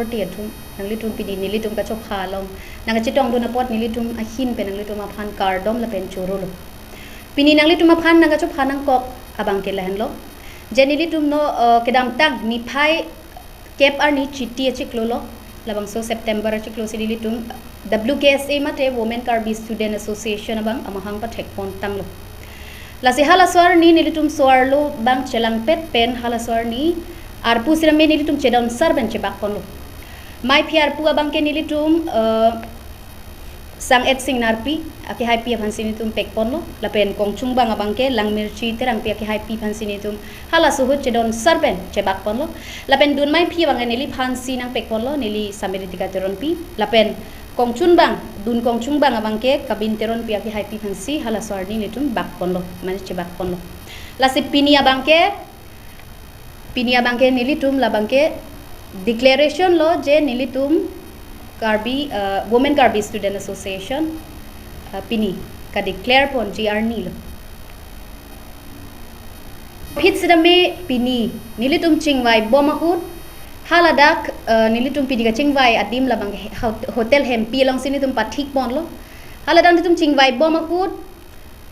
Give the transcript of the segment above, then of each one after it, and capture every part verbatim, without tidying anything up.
Te atum, nanglitum pini nelitum kachopha along nangkachetongdun apot nelitum ahin pen nanglitum aphan kardom lapen chorolo. Pini nanglitum aphan nangkachopha nangkok abang ke lahenlo. Je nelitum non, eh, kedamtang niphai kep arni Chiti achiklo lo, labangso September achiklo si nelitum W K S A mate Women Karbi Student Association abang amahang pathekpon tanglo. Lasi halaso arni nelitum so-arlo abang chelangpet pen halaso arni arpu sitame nelitum chedon sar pen chebakponlo. Maiphi arpu abang ke nelitum, eh, Sang-et Singnarpi akehaipi aphansi nelitum pekponlo, lapen Kongchungbang abang ke Langmirchi Terangpi akehaipi aphansi nelitum halaso ahut chedon sar pen chebakponlo. Lapen dun maiphi abang ke neliphansi nangpekponlo, neli Samiritika Teronpi. Lapen Kongchungbang, dun Kongchungbang abang ke Kabin Teronpi akehaipi aphansi halaso arni nelitum bakponlo, mane chebakponlo. Lasi pini abang ke, pini abang ke nelitum labang ke declaration lo je nelitum Karbi, eh, Women Karbi Student Association, eh, pini kadeclare ponji arni lo. Phit sitame pini nelitum chingvaibom ahut, haladak, eh, nelitum pini kachingvai adim labang ke hot-, Hotel Hempi alongsi nelitum pathikponlo. Haladak nelitum chingvaibom ahut,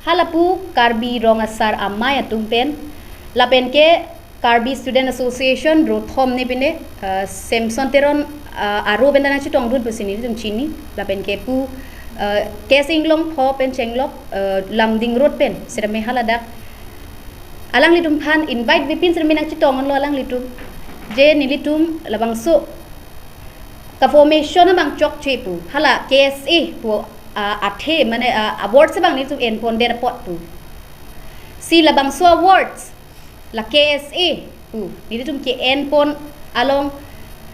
halapu Karbi Rong Asar Amei atum pen, lapen ke Karbi Student Association rothom ne pine, eh, Samson Teron, eh, aro pen ta nangchetongdun pusi nelitum chini, lapen ke pu, eh, Kesing Longpho pen chenglok, eh, Lumding Road pen sitame haladak alanglitum aphan invite vepin sitame nangchetongdunlo alanglitum. Je nelitum labangso ka-formation abang chokche pu, hala K S A pu, ah, athe mane, ah, awards abang nelitum enpondet apot pu. Si labangso awards la K S A pu nelitum ke-enpon along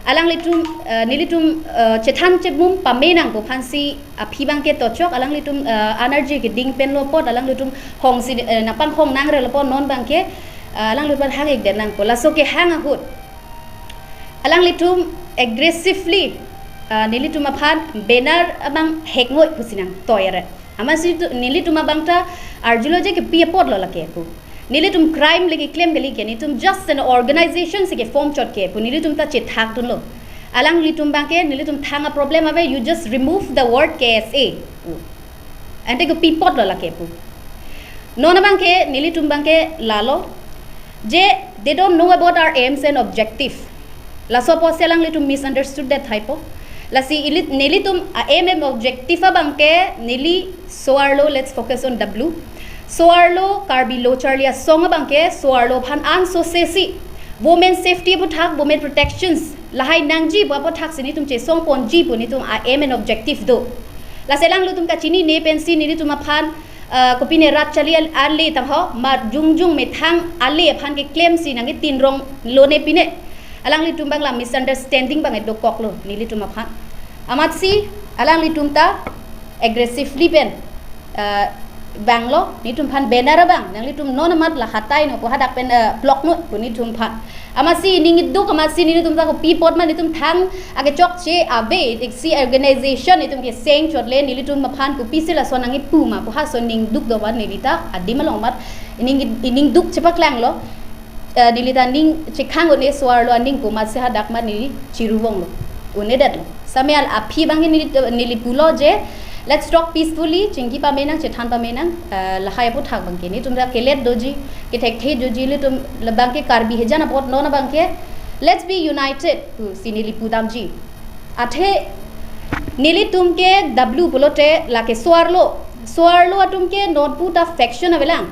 alanglitum, eh, nelitum, eh, chethan chemum pame nangpo aphansi aphi abang ke tochok alanglitum, eh, energy keding penlo apot alanglitum hongsi, eh, nangpanghong nangrelo apot non abang ke, eh, alanglitum hang-ikdet nangpo. Laso kehang ahut alanglitum aggressively, eh, nelitum aphan banner abang hekngoi pusi nangtoiret. Amatsi tu, nelitum abang ta arjulo je kepi apotlo lake pu. Nelitum crime le keklem kali ke, nelitum just an organization si ke-form chot ke pu, nelitum ta chethakdunlo. Alanglitum abang ke, nelitum thang a-problem ave, you just remove the word K S A pu. Ante kepi apotlo lake pu. Non abang ke, nelitum abang ke lalo je they don't know about our aims and objective. Laso apotsi alanglitum misunderstood det haipo. Lasi ili, nelitum a-aim and objective abang ke neli so-arlo, let's focus on W. So-arlo Karbi Lo Charli Asong abang ke so-arlo aphan ansose si women safety aputhak, women protections lahai nangji pu aputhak si nelitum chesongponji pu nelitum a-aim and objective do. Lasi alanglitum kachinine pensi nelitum aphan, eh, kopine rat charli al-, ale tangho, ma jongjong methang ale aphan keklemsi nangketinronglo ne pine. Alanglitum abang la misunderstanding abang edokoklo nelitum aphan. Amatsi alanglitum ta aggressively pen, eh, vanglo, nelitum aphan banner abang, nanglitum non amat la hatai non pu hadak pen, eh, block non pu nelitum aphan. Amatsi ning iduk, amatsi nelitum ta kopi apot ma nelitum thang akechokche ave, iksi organization nelitum keseng chotle, nelitum aphan kopisi lason nangkipu ma pu halaso ning duk do van neli ta adim along amat ining, ining duk chepaklanglo. Eh, neli ta ning chekhang un-e so-arlo aning pu amatsi hadak ma neli chiruvonglo, un-edetlo. Sitame al aphi abang ke neli, neli pulo je, let's talk peacefully, chingki pame nang, chethan pame nang, eh, lahai aputhak abang ke nelitum ta kelet doji, kethekthe doji, nelitum labang ke Karbi hejan apot non abang ke, let's be united pusi neli pudamji. Athe nelitum ke W pulote lake so-arlo, so-arlo atum ke non pu ta faction avelang.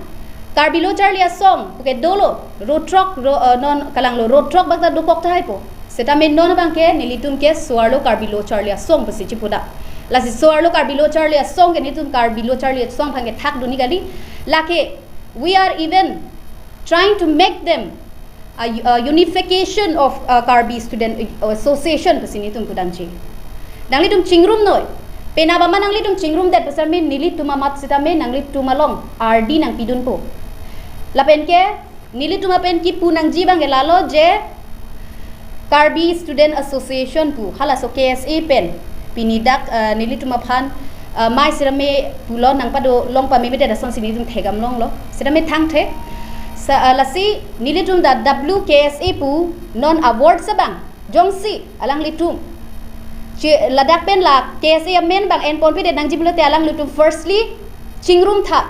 Karbi Lo Charli Asong pu ke dolo, ro throk, ro, eh, non kalanglo, ro throk bak ta dokok tahai po. Sitame non abang ke nelitum ke so-arlo Karbi Lo Charli Asong pusi chipudam. Lasi so-arlo Karbi Lo Charli Asong ke nelitum Karbi Lo Charli Asong aphan kethakdun ni kali. Lake, we are even trying to make them a, a unification of, uh, Karbi Student Association pusi nelitum pudamji. Nanglitum chingrum noi. Penap amat nanglitum chingrumdet pusitame nelitum amat sitame nanglitum along ardi nangpidunpo. Lapen ke nelitum apen kipu nangji abang ke lalo je Karbi Student Association pu halaso K S A pen pini dak, eh, nelitum aphan, eh, mai sitame pulo nangpadolong pamemedet asonsi nelitum thekdam longlo. Sitame thangthe. Sa, eh, lasi nelitum ta W K S A pu non awards abang Jongsi alanglitum che ladak pen la K S A amen bang enponpedet nangji pulote alanglitum firstly chingrum tha.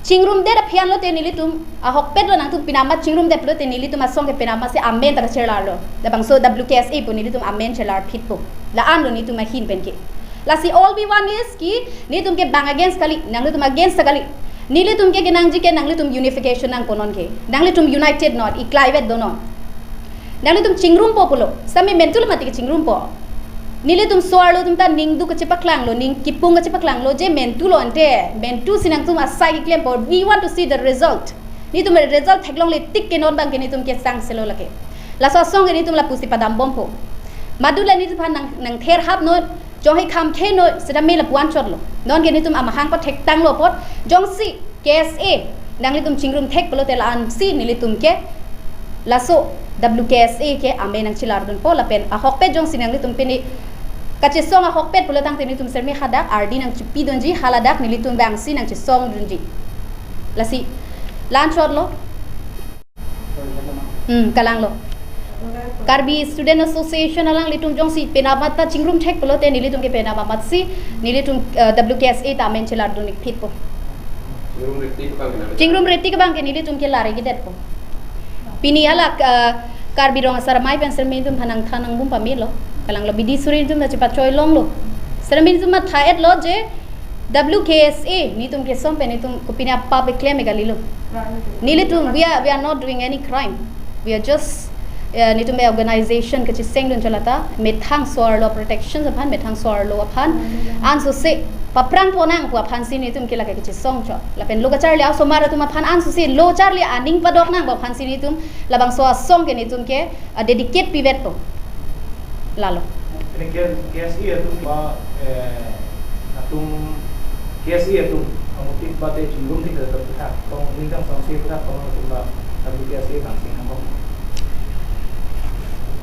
Chingrum det aphi anlote nelitum ahokpet lo nangtum pinamat chingrum det pulote nelitum asong ke pinamat si amen ta kachelarlo. Labangso W K S A pu nelitum amen chelar phitpo. La-an lo nelitum ahin penke. Lasi all we want is ki nelitum ke bang against kali, nanglitum against kali. Nelitum ke kenangji ke nanglitum unification nangpo non ke. Nanglitum united non, iklaivet do non. Nanglitum chingrumpo pulo. Sami mentu lo mati ke chingrumpo. Nelitum so-arlo atum ta ningduk kachepaklanglo, ning kipung kachepaklanglo je mentu lo ante. Mentu si nangtum asai keklempo. We want to see the result. Nelitum result theklongle tik ke non bang ke nelitum ke sangselo lake. Laso asong ke nelitum lapusi padambompo. Madula nelitum aphan nang, nangther hap non, jonghe kham khe non, seta me lapu-an chotlo. Non ke nelitum amahang pathektanglo apot, jongsi K S A nanglitum chingrum thek pulote la-an si nelitum ke laso W K S A ke amen nangchelardunpo lapen ahokpet jongsi nanglitum pini kachesong ahokpet pulo tangte nelitum serme hadak ardi nangchipidunji, haladak nelitum bang si nangchesongdunji. Lasi la-an chotlo. Hmm, kalanglo. Karbi Student Association alanglitum jongsi pinamat ta chingrum thek pulote nelitum ke pinamat si nelitum, eh, W K S A ta amen chelardun-ik phitpo. Chingrum reti ke bang ke nelitum ke lare kedetpo. Pini hala, eh, Karbi Rong Asar Amei pen serme atum aphan nangthan nangbom pamelo. Kalanglo bidi suri atum ta chepachoi longlo. Serme atum matha-etlo je W K S A nelitum kesong pen nelitum kopine apap keklem kalilo. Nelitum, we are, we are not doing any crime. We are just, eh, nelitum a organization kachesengdun chalata, methang so-arlo protection aphan, methang so-arlo aphan, ansose paprangpon nang pu aphan si nelitum ke lake kachesong chot. Lapen lo kacharli asomar atum aphan ansose lo charli aning padok nang pu aphan si nelitum labangso asong ke nelitum ke, ah, dedicate pivetpo. Lalo. Ini K-, K S A atum ba, eh, atum K S A atum amutik bate chingrum tik ada puthak, tong ningtang samsi puthak tong atum ba, tapi K S A bang sing nangkok.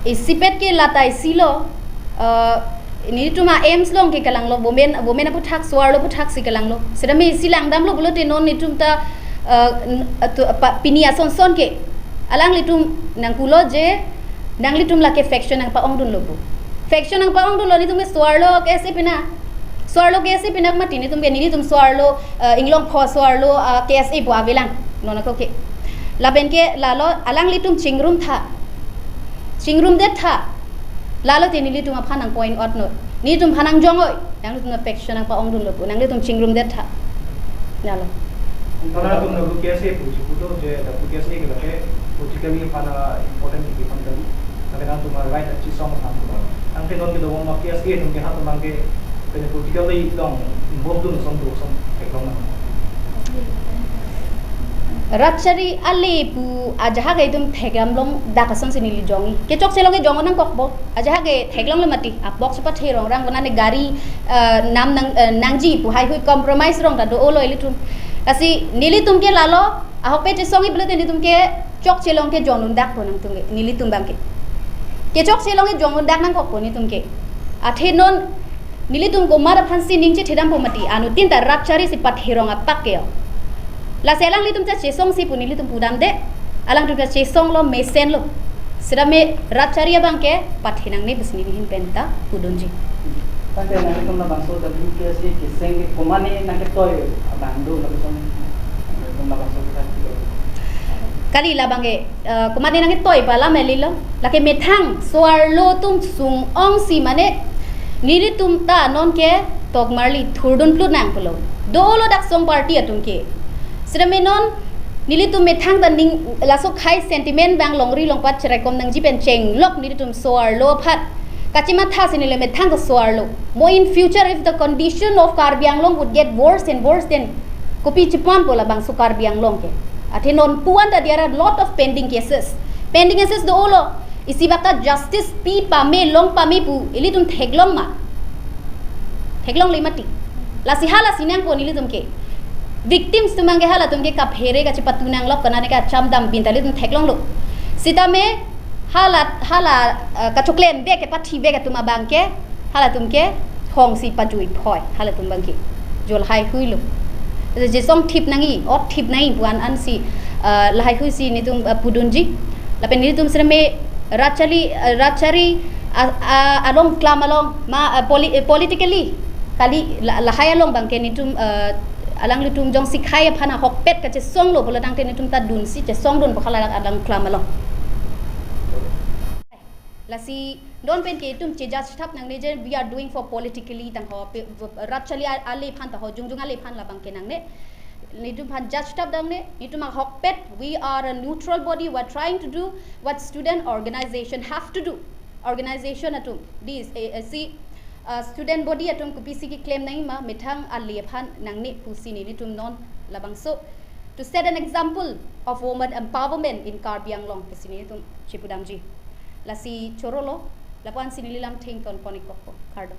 Isipet ke lata isilo, eh, nelitum a-aims along ke kalanglo, women, women aputhak, so-arlo aputhak si kalanglo. Seta me isi langdamlo pulote non nelitum ta, eh, n-, atu-, pa-, pini asonson ke alanglitum nangpulo je, nanglitum lake faction nangpa-ongdunlo pu. Faction nangpa-ongdunlo nelitum ke so-arlo K S A pina. So-arlo K S A pina mati nelitum ke nelitum so-arlo, eh, inglong pho so-arlo, ah, K S A pu avelang. Non ako ke. Lapen ke lalo alanglitum chingrum tha. Chingrum det tha. Lalo te nelitum aphan nang point out non. Nelitum aphan nangjong-oi. Nanglitum faction nangpa-ongdunlo pu. Nanglitum chingrum det tha. Lalo. Karena atum W K S A pu, si puto je W K S A ke lake politically aphan important ke aphan kali. Tapi nangtum right at chisong aphan tu. Nang ke non ke dong ma K S A atum ke ha atum ke pen politically dong involved dun som tu som theklong nang. Rat chari ale pu ajahak itum thekdam long dak asonsi neli jongji. Kechokche along ke jong nangkokpo. Ajahak ke theklonglo mati. Apok si pathe rongrang konane gari, eh, nam nang, eh, nangji pu heihui compromise rong ta do-olo ilitum. Lasi nelitum ke lalo, ahokpet chesongji pulote nelitum ke chokche along ke jongdun dakpo nangtum ke, nelitum bang ke. Kechokche along ke jongdun dak nangkokpo nelitum ke. Athe non nelitum komat aphan si ning chethedampo mati, anuttin ta rat chari si pathe rong apak ke yo. Lasi alanglitum ta chesongsi pu nelitum pudamde, alangtum ta chesonglo mesenlo. Seta me rat chari abang ke pathe nangne pusi neli ahin pen ta pudunji. Tangte nangtum labangso W K S A keseng ke komatne nangketoi abang do lapuson nangtum labangso kita. Kali labang ke, eh, komatne nangketoi pu alam kalilo. Lake methang so-arlo atum sung-ongsi mane nelitum ta non ke tokmarli thurdun plut nang pulo. Do-olo dak song party atum ke. Seta me non nelitum methang ta ning laso khei sentiment bang longri longpat cherekom nangji pen chenglok nelitum so-arlo aphan kachimatha si neli methang ta so-arlo. Mo in future if the condition of Karbi Anglong would get worse and worse, then kopi chipanpo labangso Karbi Anglong ke. Athe non puan ta there are lot of pending cases. Pending cases do-olo. Isi bak ta justice pi pame long pame pu ilitum theklong ma. Theklongle mati. Lasi halasi nangpo nelitum ke. Victims atum abang ke halatum ke kaphere kachepatu nanglok konane kachamdam bin ta ilitum theklonglo. Seta me hala, hala, eh, kachoklemvek ke pathivek atum abang ke, halatum ke hongsi pajui phoi, halatum abang ke. Jo laheihuilo. Jesong thip nangji, ot thip nangji pu an ansi, eh, laheihui si nelitum, eh, pudunji. Lapen nelitum seta me Ratchali, uh, Ratchali, uh, uh, along klam along ma, uh, poli- uh, politically kali la- lahai along abangke netum, uh, alanglitum jongsi khei aphan ahokpet kachesonglo pulo tangte netum ta dunsi chesongdun pu hala alang klam along. Lasi non pen ke itum che judge thap nangne je we are doing for politically tangho pe- Ratchali a- ale aphan taho, Jongjung ale aphan labangke nangne. Netum aphan judge thap nangne, netum ahokpet, we are a neutral body, we are trying to do what student organization have to do. Organization atum, this, uh, si, uh, student body atum kopisi keklem nangji ma, methang ale aphan nangne pusi netum non labangso to set an example of woman empowerment in Karbi Anglong pusi netum chepudamji. Lasi chorolo, lapu-an si neli lam thengton pon-ik kok po, kardom.